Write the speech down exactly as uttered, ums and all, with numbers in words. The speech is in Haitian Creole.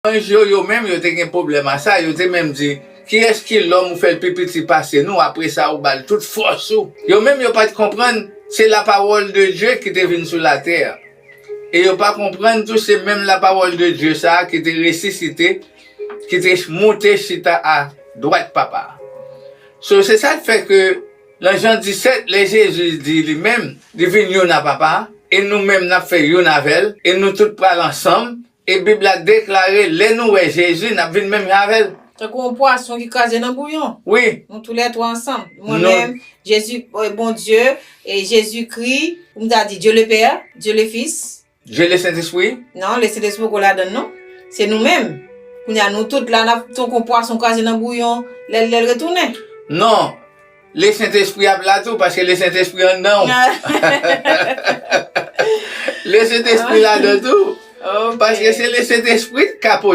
Anj yo, yo menm, yo te gen pwoblèm a sa, yo te menm di, kiyès ki lòm ou fè l pi piti pase nou, apre sa ou ba l tout fòs ou? Yo menm, yo pa t konprann, se lapawòl de Dye ki te vin sou latè. E yo pa konprann tou, se menm lapawòl de Dye sa a ki te resisite, ki te moute chita a dwat Papa a. So, se sa k fè ke nan Jan disèt, lè Jezi di li menm, li vin youn a Papa a, e nou menm n ap fè youn avè l, e nou tout pral ansanm, e Bib la deklare, lè nou wè Jezi, n ap vin menm jan avè l. Tankou yon pwason ki kraze nan bouyon. Wi. Nou toulètwa ansanm. Mwen menm, Jezi, euh, Bondye, e Jezikri, ou m ta di, Dye le Pè, Dye le Fis. Dye le Sentespri? Non, le Sentespri poko ladann, non. Se nou menm. Kounye a, nou tout la, n ap tankou yon pwason kraze nan bouyon, lè l, lè l retounen. Non. Le Sentespri ap la tou, paske le Sentespri anndan w. Le Sentespri ladan tou. Ok. Paske se le Sentespri k ka pote